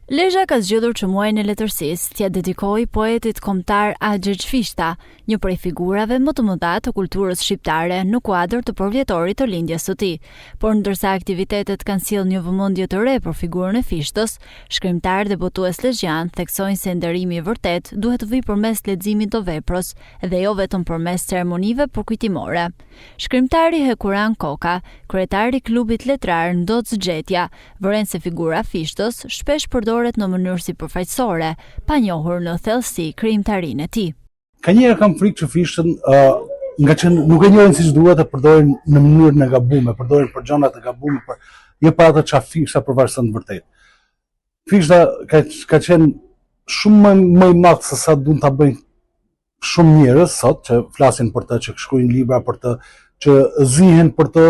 Lezha ka zgjedhur që muajin e letërsisë t'ia dedikojë poetit kombëtar At Gjergj Fishta, një prej figurave më të mëdha të kulturës shqiptare në kuadër të përvjetorit të lindjes së tij. Por ndërsa aktivitetet kanë sjellë një vëmendje të re për figurën e Fishtës, shkrimtarë dhe botues lezhjanë theksojnë se nderimi i vërtetë duhet të vijë përmes leximit të veprës dhe jo vetëm përmes ceremonive përkujtimore. Shkrimtari Hekuran Koka, kryetar i klubit letrar Ndoc Gjetja, vëren se figura e Fishtës shpesh përdoret në mënyrë sipërfaqësore, pa njohur në thellësi krijimtarinë e tij. Kanjëherë kam frikë që Fishtën nga që nuk e njohin siç duhet e përdorin në mënyrën e gabume, përdorin për gjëra të gabume, për jo për atë çfarë Fishta përfaqëson në vërtet. Fishta ka ka qenë shumë më më i madh se sa duan ta bëjnë shumë njerëz sot që flasin për të, që shkruajnë libra për të, që zihen për të,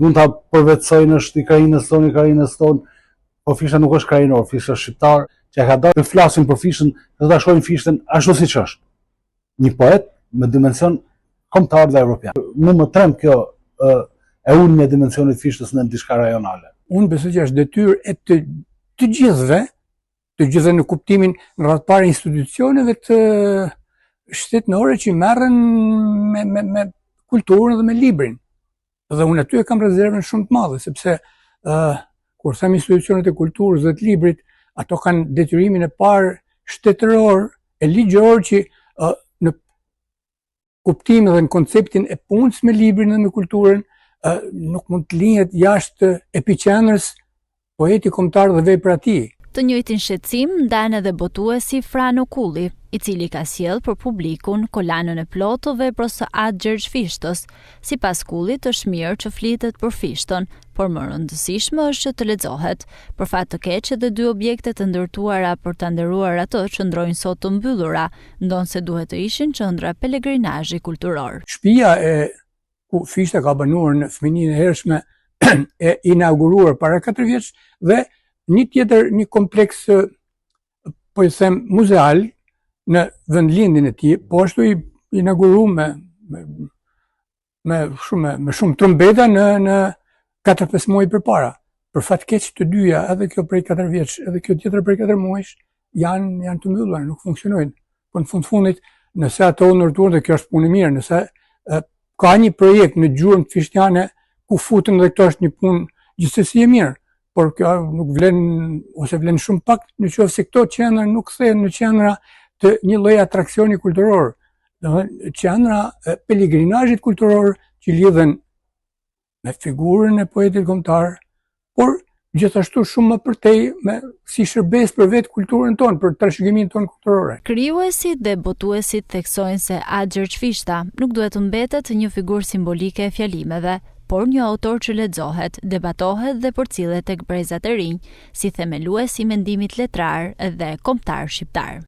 duan ta përvetësojnë është i krahinës tonë, i krahinës tonë, po Fishta nuk është krahinor, Fishta është shqiptar, që ka dalë të flasin për Fishtën dhe ta shohin Fishtën ashtu siç është. Një poet me dimension kombëtar dhe evropian. Mu më tremb kjo e ulja e dimensionit Fishtës në diçka rajonale. Unë besoj që është detyrë e të, të gjithëve të gjithëve në kuptimin në radhë parë institucioneve të shtetnore që merren me, me, me kulturën dhe me librin. Dhe unë aty e kam rezervën shumë të madhe, sepse uh, kur them institucionet e kulturës dhe të librit, ato kanë detyrimin e parë shtetëror e ligjor që uh, në kuptimin dhe në konceptin e punës me librin dhe me kulturën, nuk mund të lihet jashtë epiqendrës poeti kombëtar dhe vepra e tij. Të njëjtin shqetësim ndan edhe botuesi Frano Kulli, i cili ka sjellë për publikun kolanën e plotë të veprës së At Gjergj Fishtës. Sipas Kullit është mirë që flitet për Fishtën, por më e rëndësishme është që të lexohet. Për fat të keq edhe dy objekte të ndërtuara për ta nderuar atë qëndrojnë sot të mbyllura, ndonëse duhet të ishin qendra pelegrinazhi kulturor. Shpia e ku Fishta ka banuar në fëmijërinë e hershme e inauguruar para 4 vjetësh dhe një tjetër një kompleks po i them muzeal në vendlindjen e tij, po ashtu i inauguruar me, me me shumë me shumë trumbeta në në 4-5 muaj përpara. Për fat keq të dyja, edhe kjo prej 4 vjetësh, edhe kjo tjetra prej 4 muajsh, janë janë të mbyllura, nuk funksionojnë. Po në fund fundit, nëse ato u ndërtuan dhe kjo është punë e mirë, nëse e, ka një projekt në gjurmë fishtjane ku futen dhe këto është një punë gjithsesi e mirë, por kjo nuk vlen ose vlen shumë pak në qoftë se këto qendra nuk kthehen në qendra të një lloj atraksioni kulturor, domethënë qendra e pelegrinazhit kulturor që lidhen me figurën e poetit kombëtar, por gjithashtu shumë më përtej me si shërbesë për vetë kulturën tonë, për trashëgiminë tonë kulturore. Krijuesit dhe botuesit theksojnë se At Gjergj Fishta nuk duhet të mbetet një figurë simbolike e fjalimeve, por një autor që lexohet, debatohet dhe përcillet tek brezat e rinj, si themelues i mendimit letrar dhe kombëtar shqiptar.